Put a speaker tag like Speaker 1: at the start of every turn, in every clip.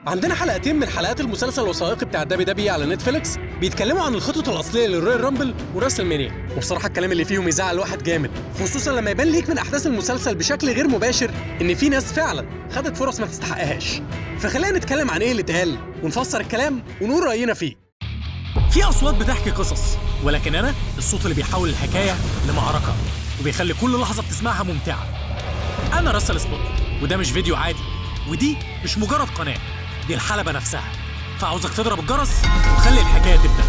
Speaker 1: عندنا حلقتين من حلقات المسلسل الوثائقي بتاع WWE على نتفليكس بيتكلموا عن الخطط الاصلية لل Royal Rumble و WrestleMania، وبصراحة الكلام اللي فيهم يزعل الواحد جامد، خصوصا لما يبان ليك من احداث المسلسل بشكل غير مباشر ان في ناس فعلا خدت فرص ما تستحقهاش. فخلينا نتكلم عن ايه اللي اتقال ونفسر الكلام ونقول راينا فيه. في اصوات بتحكي قصص، ولكن انا الصوت اللي بيحول الحكاية لمعركه وبيخلي كل لحظة بتسمعها ممتعة. انا راسل سبوت، وده مش فيديو عادي، ودي مش مجرد قناة، دي الحلبة نفسها. فعاوزك تضرب الجرس وخلي الحكاية تبدأ.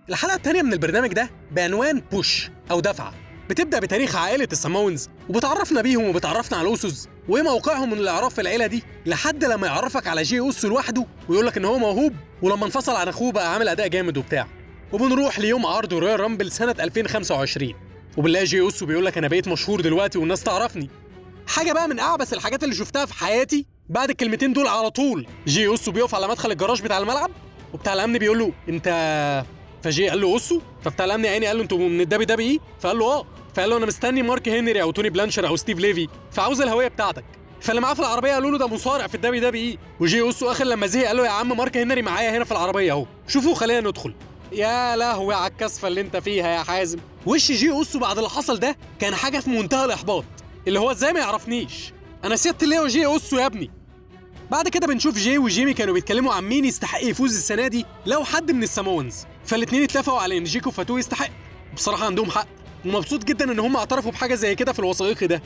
Speaker 1: الحلقة الثانية من البرنامج ده بعنوان Push أو دفعة، بتبدأ بتاريخ عائلة ال Samoans وبتعرفنا بيهم وبتعرفنا على ال Usos وإيه موقعهم من الإعراب في العيلة دي، لحد لما يعرفك على جي أوسو لوحده ويقولك إن هو موهوب، ولما انفصل عن أخوه بقى عامل أداء جامد وبتاع. وبنروح ليوم عرض Royal Rumble سنة 2025، وبنلاقي جي أوسو بيقولك أنا بقيت مشهور دلوقتي والناس تعرفني. حاجة بقى من أعبث الحاجات اللي شفتها في حياتي. بعد الكلمتين دول على طول جي أوسو بيقف على مدخل الجراج بتاع الملعب، وبتاع الأمن بيقول له أنت، فجي قال له أوسو، فبتاع الأمن عيني قال له أنتوا من ال WWE؟ فقال له آه، فقال له أنا مستني مارك هنري أو توني بلانشر أو ستيف ليفي، فعاوز الهوية بتاعتك. فاللي معاه في العربية قالوا له ده مصارع في ال WWE. وجي أوسو آخر لما زهق قال له يا عم مارك هنري معايا هنا في العربية أهو، شوفوا خلينا ندخل. يا لهوي على الكسفة اللي أنت فيها يا حازم. وش جي أوسو بعد اللي حصل ده كان حاجة في منتهى الإحباط، اللي هو ازاي ما يعرفنيش انا سيادة اللي هو جي اوسو يا ابني. بعد كده بنشوف جي وجيمي كانوا بيتكلموا عن مين يستحق يفوز السنة دي لو حد من ال Samoans، فالاثنين اتفقوا على ان جيكو فاتو يستحق. بصراحة عندهم حق، ومبسوط جدا ان هم اعترفوا بحاجة زي كده في الوثائقي ده.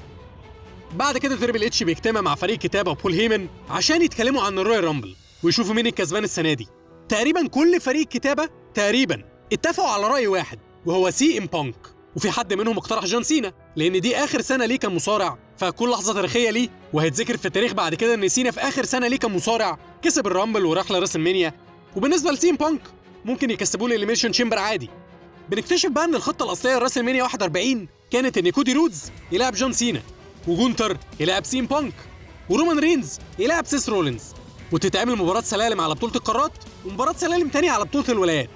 Speaker 1: بعد كده تريبل اتش بيجتمع مع فريق كتابه وبول هيمن عشان يتكلموا عن ال Royal Rumble ويشوفوا مين الكسبان السنة دي. تقريبا كل فريق كتابه تقريبا اتفقوا على راي واحد، وهو سي ام بانك، وفي حد منهم اقترح جون سينا لان دي اخر سنة ليه كمصارع، فهتكون لحظة تاريخية ليه وهيتذكر في التاريخ بعد كده ان سينا في اخر سنة ليه كمصارع كسب ال Rumble وراح ل WrestleMania. وبالنسبة لسي ام بانك ممكن يكسبوه ال Elimination Chamber عادي. بنكتشف بقى ان الخطة الاصلية ل WrestleMania 41 كانت ان كودي رودز يلعب جون سينا، وجونتر يلعب سي ام بانك، ورومان رينز يلعب سيس رولينز، وتتعمل مباراة سلالم على بطوله القارات ومباراة سلالم تانية على بطوله الولايات.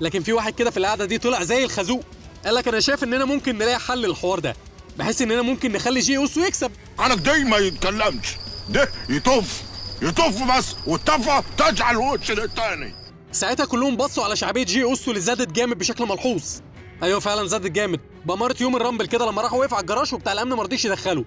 Speaker 1: لكن في واحد كده في القعدة دي طلع زي الخازوق، قال لك انا شايف اننا ممكن نلاقي حل للحوار ده، بحيث اننا ممكن نخلي جي اوسو يكسب.
Speaker 2: انا دي ما يتكلمش، ده يطف يطف بس، والطفه تجعل وش للتاني.
Speaker 1: ساعتها كلهم بصوا على شعبية جي اوسو اللي زادت جامد بشكل ملحوظ. ايوه فعلا زادت جامد، بأمارة يوم ال Rumble كده لما راح وقف على الجراج وبتاع الامن ما رضيش يدخله.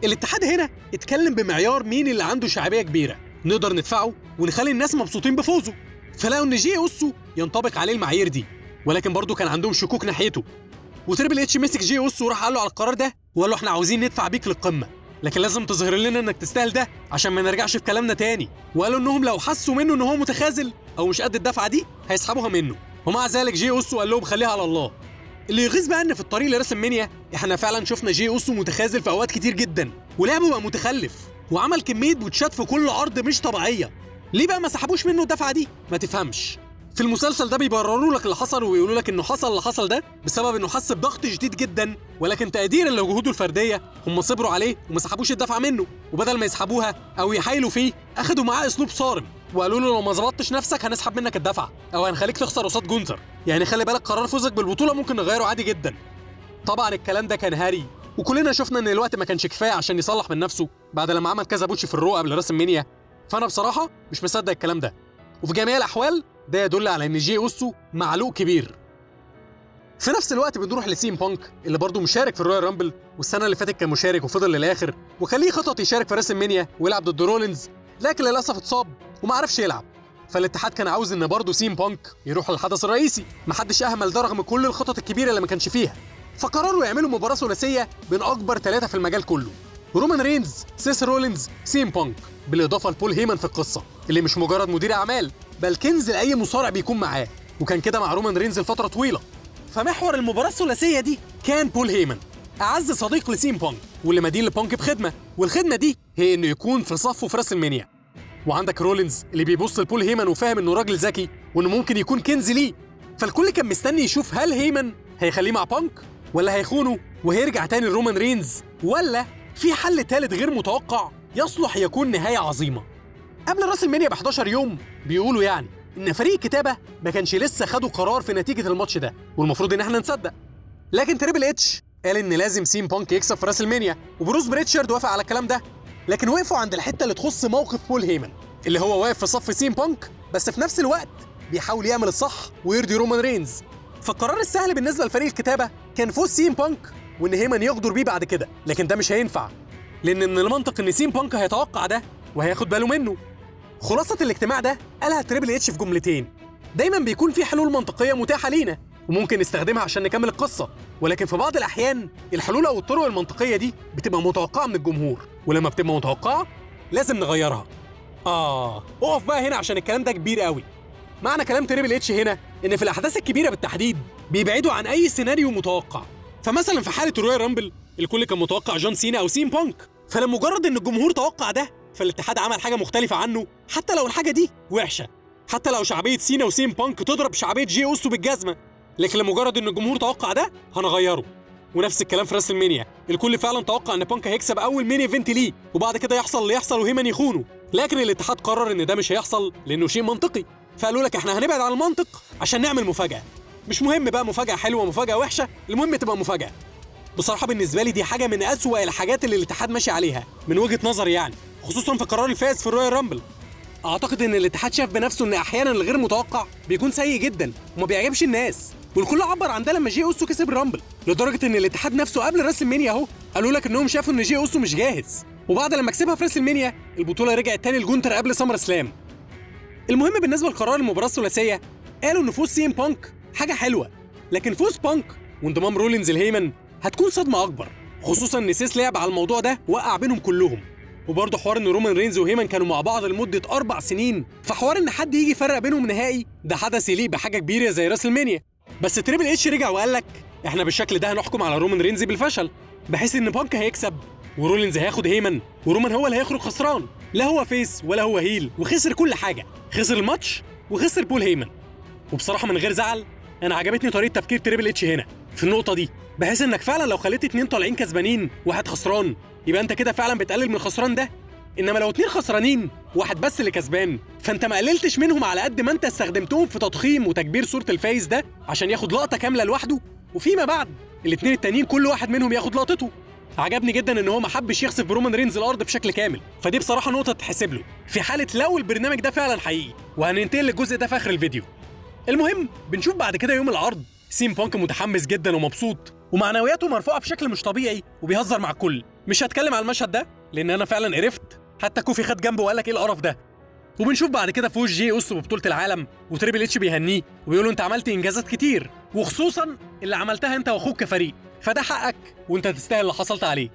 Speaker 1: الاتحاد هنا اتكلم بمعيار مين اللي عنده شعبية كبيرة نقدر ندفعه ونخلي الناس مبسوطين بفوزه، فلقوا ان جي اوسو ينطبق عليه المعايير دي، ولكن برضه كان عندهم شكوك ناحيته. وتريبل اتش مسك جي اوسو وراح قال له على القرار ده، وقال له احنا عاوزين ندفع بيك للقمه، لكن لازم تظهر لنا انك تستاهل ده عشان ما نرجعش في كلامنا تاني. وقالوا انهم لو حسوا منه ان هو متخاذل او مش قد الدفعة دي هيسحبوها منه. ومع ذلك جي اوسو قال لهم خليها على الله. اللي يغيظ بقى ان في الطريق ل WrestleMania احنا فعلا شفنا جي اوسو متخاذل في اوقات كتير جدا، ولعبه بقى متخلف وعمل كمية botch ات في كل عرض مش طبيعية. ليه بقى ما سحبوش منه الدفعة دي؟ ما تفهمش. في المسلسل ده بيبرروا لك اللي حصل ويقولوا لك انه حصل اللي حصل ده بسبب انه حس بضغط شديد جدا، ولكن تقديرا لجهوده الفردية هم صبروا عليه وما سحبوش الدفعة منه، وبدل ما يسحبوها او يحايلوا فيه اخدوا معاه اسلوب صارم وقالوا له لو ما ظبطتش نفسك هنسحب منك الدفعة او هنخليك تخسر قصاد جونتر، يعني خلي بالك قرار فوزك بالبطولة ممكن نغيره عادي جدا. طبعا الكلام ده كان هري، وكلنا شفنا ان الوقت ما كانش كفاية عشان يصلح من نفسه بعد لما عمل كذا botch في ال Raw قبل WrestleMania. فانا بصراحة مش مصدق الكلام ده، وفي جميع الاحوال ده يدل على ان جي اوسو معلوق كبير. في نفس الوقت بنروح لسي ام بانك اللي برضه مشارك في ال Royal Rumble، والسنة اللي فاتت كان مشارك وفضل للاخر، وكان ليه خطط يشارك في WrestleMania ويلعب ضد رولينز، لكن للاسف اتصاب وما عرفش يلعب. فالاتحاد كان عاوز ان برضه سي ام بانك يروح للحدث الرئيسي، محدش اهمل ده رغم كل الخطط الكبيرة اللي ما كانش فيها. فقرروا يعملوا مباراة ثلاثية بين اكبر ثلاثة في المجال كله، رومان رينز، سيس رولينز، سي ام بانك، بالاضافة لبول هيمن في القصة اللي مش مجرد مدير اعمال بل كنز لاي مصارع بيكون معاه، وكان كده مع رومان رينز لفترة طويلة. فمحور المباراة الثلاثية دي كان بول هيمن، اعز صديق لسي ام بانك واللي مدين لبانك بخدمة، والخدمة دي هي انه يكون في صفة في WrestleMania. وعندك رولينز اللي بيبص لبول هيمن وفاهم انه راجل ذكي وانه ممكن يكون كنز ليه، فالكل كان مستني يشوف هل هيمن هيخليه مع بانك ولا هيخونه وهيرجع تاني لرومان رينز، ولا في حل ثالث غير متوقع يصلح يكون نهاية عظيمة. قبل WrestleMania ب 11 يوم بيقولوا يعني ان فريق الكتابة ما كانش لسه خدوا قرار في نتيجة الماتش ده، والمفروض ان احنا نصدق. لكن تريبل اتش قال ان لازم سيم بانك يكسب في راسلمانيا، وبروس بريتشارد وافق على الكلام ده، لكن وقفوا عند الحتة اللي تخص موقف بول هيمن اللي هو واقف في صف سيم بانك، بس في نفس الوقت بيحاول يعمل الصح ويرضي رومان رينز. فالقرار السهل بالنسبة لفريق الكتابة كان فوز سيم بانك وان هيمن يغدر بيه بعد كده، لكن ده مش هينفع، لان من المنطق ان سيم بانك هيتوقع ده وهياخد باله منه. خلاصه الاجتماع ده قالها تريبل اتش في جملتين: دايما بيكون في حلول منطقية متاحة لينا وممكن نستخدمها عشان نكمل القصة، ولكن في بعض الاحيان الحلول او الطرق المنطقية دي بتبقى متوقعه من الجمهور، ولما بتبقى متوقعه لازم نغيرها. اقف بقى هنا عشان الكلام ده كبير قوي. معنى كلام تريبل اتش هنا ان في الاحداث الكبيرة بالتحديد بيبعدوا عن اي سيناريو متوقع. فمثلا في حاله الرويال رامبل الكل كان متوقع جون سينا او سيم بانك، فلمجرد ان الجمهور توقع ده فالاتحاد عمل حاجة مختلفة عنه، حتى لو الحاجة دي وحشة، حتى لو شعبية سينا وسيم بانك تضرب شعبية جي اوسو بالجزمه، لكن لمجرد ان الجمهور توقع ده هنغيره. ونفس الكلام في راسلمانيا، الكل فعلا توقع ان بانك هيكسب اول main event ليه وبعد كده يحصل اللي يحصل وهيمن يخونه، لكن الاتحاد قرر ان ده مش هيحصل لانه شيء منطقي، فقالوا لك احنا هنبعد عن المنطق عشان نعمل مفاجاة. مش مهم بقى مفاجاة حلوة مفاجاة وحشة، المهم تبقى مفاجاة. بصراحة بالنسبة لي دي حاجة من اسوأ الحاجات اللي الاتحاد ماشي عليها من وجهه نظري، يعني خصوصا في قرار الفائز في الرويال رامبل. اعتقد ان الاتحاد شاف بنفسه ان احيانا الغير متوقع بيكون سيء جدا وما بيعجبش الناس، والكل عبر عن ده لما جي اوسو كسب الرامبل، لدرجة ان الاتحاد نفسه قبل راسلمانيا اهو قالوا لك انهم شافوا ان جي اوسو مش جاهز، وبعد لما كسبها في راسلمانيا البطولة رجعت تاني لجونتر قبل سمر سلام. المهم بالنسبة لقرار المباراة الثلاثية قالوا ان فوز سيم بانك حاجة حلوة، لكن فوز بانك وانضمام رولينز لهيمن هتكون صدمة اكبر، خصوصا ان سيس لعب على الموضوع ده وقع بينهم كلهم. وبرضه حوار ان رومان رينز وهيمن كانوا مع بعض لمدة 4 سنين، فحوار ان حد يجي يفرق بينهم نهائي ده حدث يليق بحاجة كبيرة زي راسلمانيا. بس تريبل اتش رجع وقال لك احنا بالشكل ده هنحكم على رومان رينز بالفشل، بحيث ان بانك هيكسب ورولينز هياخد هيمن ورومان هو اللي هيخرج خسران، لا هو face ولا هو heel، وخسر كل حاجة، خسر الماتش وخسر بول هيمن. وبصراحة من غير زعل انا عجبتني طريقه تفكير تريبل اتش هنا في النقطة دي، بحيث انك فعلا لو خليت 2 طالعين كسبانين واحد خسران يبقى انت كده فعلا بتقلل من الخسران ده، انما لو 2 خسرانين واحد بس اللي كسبان فانت ما قللتش منهم على قد ما انت استخدمتهم في تضخيم وتكبير صوره الفايز ده عشان ياخد لقطة كاملة لوحده، وفيما بعد الاثنين التانيين كل واحد منهم ياخد لقطته. عجبني جدا ان هو ما حبش يخسف برومان رينز الارض بشكل كامل، فدي بصراحة نقطة تحسب له في حاله لو البرنامج ده فعلا حقيقي، وهننتقل للجزء ده في اخر الفيديو. المهم بنشوف بعد كده يوم العرض سيم بانك متحمس جدا ومبسوط ومعنوياته مرفوعة بشكل مش طبيعي وبيهزر مع الكل. مش هتكلم على المشهد ده لان انا فعلا قرفت، حتى كوفي خد جنبه وقال لك ايه القرف ده. وبنشوف بعد كده فوز جي اوسو ببطولة العالم وتريبل اتش بيهنيه وبيقول له انت عملت انجازات كتير وخصوصا اللي عملتها انت واخوك كفريق، فده حقك وانت تستاهل اللي حصلت عليه.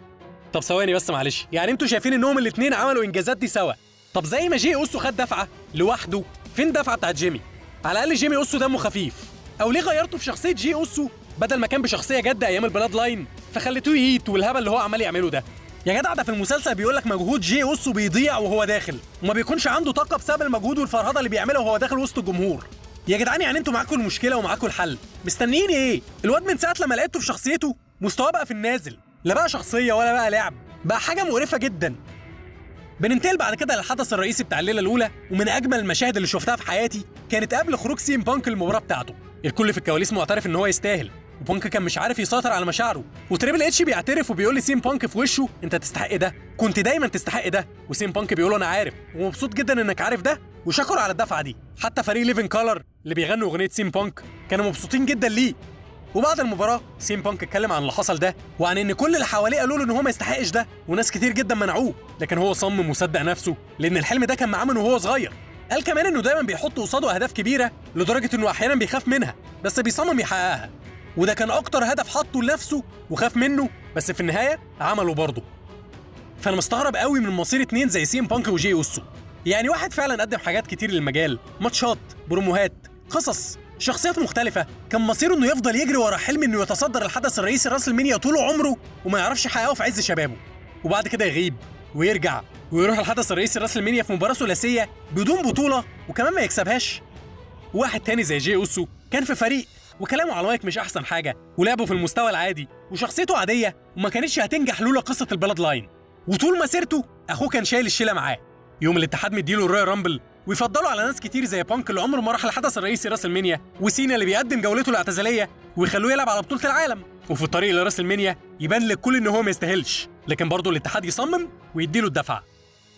Speaker 1: طب ثواني بس معلش، يعني انتوا شايفين انهم الاثنين عملوا انجازات دي سوا؟ طب زي ما جي اوسو خد دفعه لوحده، فين الدفعة بتاعت جيمي؟ على الاقل جيمي اوسو دمه خفيف، او ليه غيرته في شخصية جي اوسو بدل ما كان بشخصية جاده ايام البلاد لاين فخليتوه yeet والهبل اللي هو عمال يعمله ده؟ يا جدع ده في المسلسل بيقول لك مجهود جي اوسو بيضيع وهو داخل وما بيكونش عنده طاقة بسبب المجهود والفرهده اللي بيعملها وهو داخل وسط الجمهور. يا جدعان يعني انتوا معاكم المشكلة ومعاكم الحل، مستنيين ايه؟ الواد من ساعة لما لقيته في شخصيته مستواه بقى في النازل، لا بقى شخصية ولا بقى لعب، بقى حاجة مقرفة جدا. بننتقل بعد كده للحدث الرئيسي بتاع الليلة الاولى، ومن اجمل المشاهد اللي شفتها في حياتي كانت قبل خروج سيم بانك المباراة بتاعته. الكل في الكواليس معترف ان هو يستاهل، وبانك كان مش عارف يسيطر على مشاعره، وتريبل اتش بيعترف وبيقول لسيم بانك في وشه انت تستحق ده، كنت دايما تستحق ده. وسيم بانك بيقول انا عارف ومبسوط جدا انك عارف ده، وشكر على الدفعة دي. حتى فريق ليفن كولر اللي بيغنوا اغنية سيم بانك كانوا مبسوطين جدا ليه. وبعد المباراة سيم بانك اتكلم عن اللي حصل ده وعن ان كل اللي حواليه قالوا له ان هو ما يستحقش ده، وناس كتير جدا منعوه، لكن هو صمم وصدق نفسه لان الحلم ده كان معاه من وهو صغير. قال كمان انه دايما بيحط قصاده اهداف كبيرة لدرجة انه احيانا بيخاف منها بس بيصمم يحققها، وده كان اكتر هدف حطه لنفسه وخاف منه بس في النهاية عمله برضه. فانا مستغرب قوي من مصير اتنين زي سيم بانك وجي اوسو، يعني واحد فعلا قدم حاجات كتير للمجال، ماتشات، بروموهات، قصص، شخصيات مختلفة، كان مصيره انه يفضل يجري ورا حلم انه يتصدر الحدث الرئيسي راسلمانيا طول عمره وما يعرفش يحققه في عز شبابه، وبعد كده يغيب ويرجع ويروح الحدث الرئيسي راسلمانيا في مباراة ثلاثية بدون بطولة وكمان ما يكسبهاش. واحد تاني زي جي اوسو كان في فريق وكلامه على المايك مش احسن حاجة ولعبه في المستوى العادي وشخصيته عادية وما كانتش هتنجح لولا قصة البلاد لاين، وطول مسيرته اخوه كان شايل الشيلة معاه. يوم الاتحاد مديله الرويال رامبل ويفضلوا على ناس كتير زي بانك اللي عمره ما راح الحدث الرئيسي راسلمانيا، وسينا اللي بيقدم جولته الاعتزاليه ويخلوه يلعب على بطوله العالم، وفي الطريق لراسلمانيا يبان للكل ان هو ما يستاهلش، لكن برضه الاتحاد يصمم ويديله الدفعة.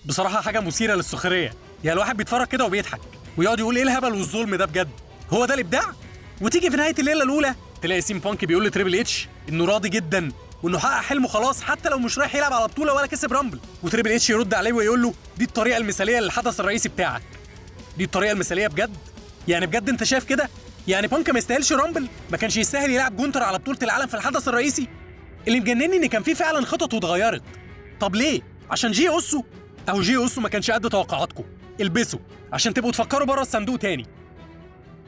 Speaker 1: بصراحة حاجة مثيرة للسخريه، يعني الواحد بيتفرج كده وبيضحك ويقعد يقول ايه الهبل والظلم ده بجد، هو ده الابداع؟ وتيجي في نهاية الليلة الاولى تلاقي سيم بانك بيقول لتريبل اتش انه راضي جدا وانه حقق حلمه خلاص حتى لو مش رايح يلعب على بطوله ولا كسب رامبل، وتريبل اتش يرد عليه ويقول له دي الطريقة المثالية للحدث الرئيسي بتاعك. دي الطريقة المثالية بجد؟ يعني بجد انت شايف كده؟ يعني بانك ما يستاهلش رامبل؟ ما كانش يستاهل يلعب جونتر على بطوله العالم في الحدث الرئيسي؟ اللي مجنني ان كان في فعلا خطط واتغيرت. طب ليه؟ عشان جي اوسو؟ او جي اوسو ما كانش قد توقعاتكم، البسوا عشان تبقوا تفكروا بره الصندوق تاني.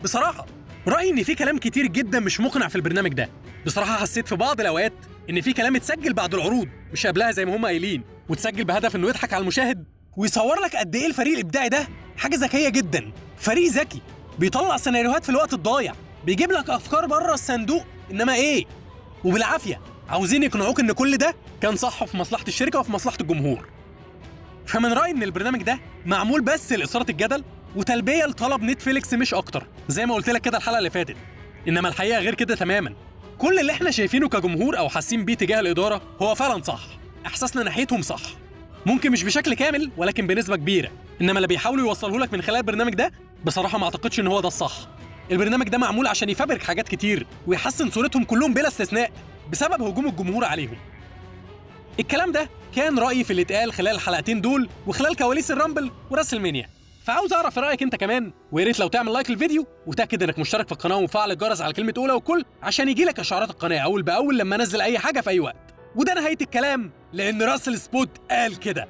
Speaker 1: بصراحة رايي ان في كلام كتير جدا مش مقنع في البرنامج ده. بصراحة حسيت في بعض الاوقات ان في كلام اتسجل بعد العروض مش قبلها زي ما هم قايلين، وتسجل بهدف انه يضحك على المشاهد ويصور لك قد ايه الفريق الابداعي ده حاجة ذكية جدا، فريق ذكي بيطلع سيناريوهات في الوقت الضايع، بيجيب لك افكار بره الصندوق، انما ايه وبالعافيه عاوزين يقنعوك ان كل ده كان صح في مصلحة الشركة وفي مصلحة الجمهور. فمن رايي ان البرنامج ده معمول بس لاثاره الجدل وتلبية لطلب نتفليكس مش اكتر، زي ما قلت لك كده الحلقة اللي فاتت. انما الحقيقة غير كده تماما. كل اللي احنا شايفينه كجمهور او حاسين بيه تجاه الادارة هو فعلا صح، احساسنا ناحيتهم صح، ممكن مش بشكل كامل ولكن بنسبة كبيرة. انما اللي بيحاولوا يوصله لك من خلال البرنامج ده بصراحة ما اعتقدش ان هو ده الصح. البرنامج ده معمول عشان يفبرك حاجات كتير ويحسن صورتهم كلهم بلا استثناء بسبب هجوم الجمهور عليهم. الكلام ده كان رايي في اللي اتقال خلال الحلقتين دول وخلال كواليس الرامبل وراسلمانيا. فعاوز اعرف رايك انت كمان، ويا ريت لو تعمل like للفيديو وتاكد انك مشترك في القناة ومفعل الجرس على كلمة اولى وكل عشان يجي لك اشعارات القناة اول باول لما انزل اي حاجة في اي وقت. وده نهاية الكلام، لان راسل سبوت قال كده.